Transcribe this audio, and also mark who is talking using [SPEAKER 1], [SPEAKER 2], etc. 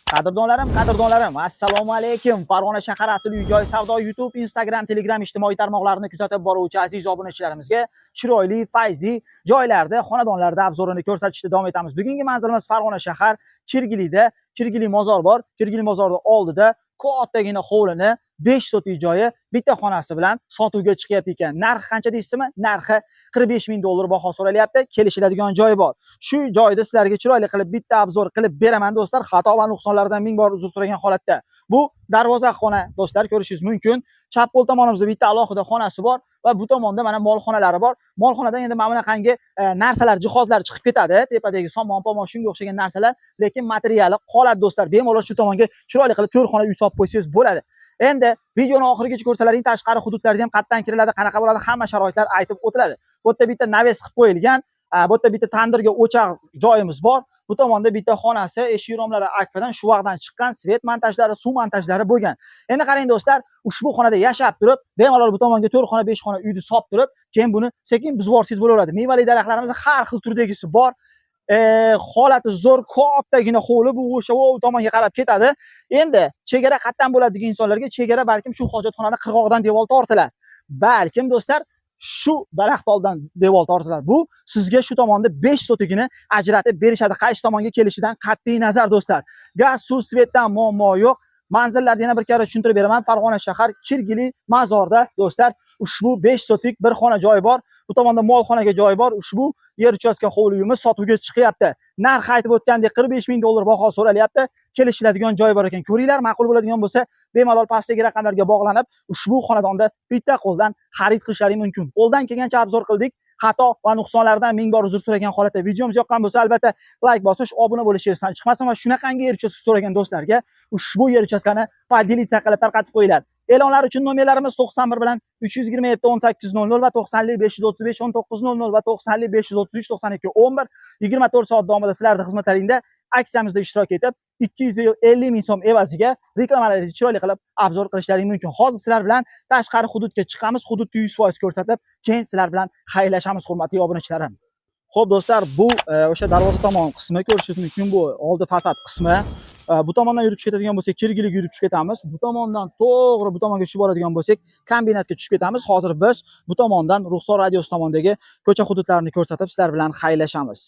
[SPEAKER 1] Qadrdonlarim, qadrdonlarim, assalomu alaykum. Farg'ona shahar asl uy joy savdo YouTube, Instagram, Telegram ijtimoiy tarmoqlarini kuzatib boruvchi aziz obunachilarimizga chiroyli, fayzli joylarda, xonadonlarda обзор ini ko'rsatishda davom etamiz. Bugungi manzilimiz Farg'ona shahar Chirgilida, Chirgili mozor bor. Chirgili mozorning oldida kattagina hovlini 5 sotik joyi bitta xonasi bilan sotuvga chiqyapti ekan. Narxi qancha deysizmi? Narxi 45 ming dollar baho so'ralyapti. Kelishiladigan joyi bor. Shu joyda sizlarga chiroyli qilib bitta обзор qilib beraman, do'stlar. Xato va nuqsonlardan ming bor uzr so'ragan holatda. Bu darvoza xona, do'stlar, ko'rishingiz mumkin. Chap qo'l tomonimizda bitta alohida xonasi bor va bu tomonda mana molxonalari bor. Molxonadan endi mana bunaqangi narsalar, jihozlar chiqib ketadi. Tepadagi somon, pomon, shunga o'xshagan narsalar, lekin materiali qoladi, do'stlar. Bemalol shu tomonga chiroyli qilib to'rt xona uy solib qo'ysangiz bo'ladi. Endi videoni oxirigacha ko'rsalaring, tashqari hududlarga ham qayerdan kiriladi, qanaqa bo'ladi, hamma sharoitlar aytib o'tiladi. Bu yerda bitta навес qilib qo'yilgan. Bu yerda bitta tandirga o'choq joyimiz bor. Bu tomonda bitta xonasi, eshik romlari akfadan, shuvaqdan chiqqan, свет montajlari, suv montajlari bo'lgan. Endi qarang, do'stlar, ushbu xonada yashab turib, bemalol bu tomonga 4 xona, 5 xona uyni solib turib, keyin buni sekin buzib yuborsangiz bo'laveradi. Mevali daraxtlarimiz har xil turdagisi bor. Holati zo'r, kattagina hovli, bu o'sha u tomonga qarab ketadi. Endi chegara qayerdan bo'ladi degan insonlarga, chegara balkim shu hojatxonani qirg'og'idan devor tortilar. Balkim, do'stlar, shu daraxt oldidan devor tortilar. Bu sizga shu tomonda 5 sotigini ajratib berishadi. Qaysi tomonga kelishidan qat'iy nazar, do'stlar. Gaz, suv, свет dan muammo yo'q. Manzillarni yana bir karra tushuntirib beraman. Farg'ona shahar Chirgili mozorda, do'stlar, ushbu 5 sotik bir xona joyi bor. Bu tomonda molxonaga joyi bor. Ushbu yer uchastka hovli uyimiz sotuvga chiqyapti. Narxi aytib o'tgandek 45 ming dollar baho so'ralyapti. Kelishiladigan joyi bor ekan. Ko'ringlar, ma'qul bo'ladigan bo'lsa, bemalol pastdagi raqamlarga bog'lanib, ushbu xonadonda bitta qo'ldan xarid qilishlaring mumkin. Qo'ldan kelgancha обзор qildik. Xato va nuqsonlardan ming bor uzr so'ragan holatda, videomiz yoqqan bo'lsa, albatta layk bosish, obuna bo'lish esdan chiqmasin va shunaqangi yer uchastka so'ragan do'stlarga ushbu yer uchastkani поделиться qilib tarqatib qo'yinglar. E'lonlar uchun nomerlarimiz 91 bilan 327 18 00 va 90 535 19 00 va 90 533 92 11. 24 soat davomida sizlarning xizmatlaringda. Aksiyamizda ishtirok etib, 250 ming so'm evaziga reklamalarni chiroyli qilib обзор qilishlaring mumkin. Hozir sizlar bilan tashqari hududga chiqamiz, hududni 100% ko'rsatib, keyin sizlar bilan xayrlashamiz, hurmatli obunachilarim. Xo'p, do'stlar, bu o'sha darvoza tomon qismi, ko'rishingiz mumkin, bu oldi fasad qismi. Bu tomondan yurib tushib ketadigan bo'lsak, Kirgiliga yurib tushib ketamiz. Bu tomondan to'g'ri bu tomonga tushib boradigan bo'lsak, kombinatga tushib ketamiz. Hozir biz bu tomondan Ruxsor radiosi tomondagi ko'cha hududlarini ko'rsatib, sizlar bilan xayrlashamiz.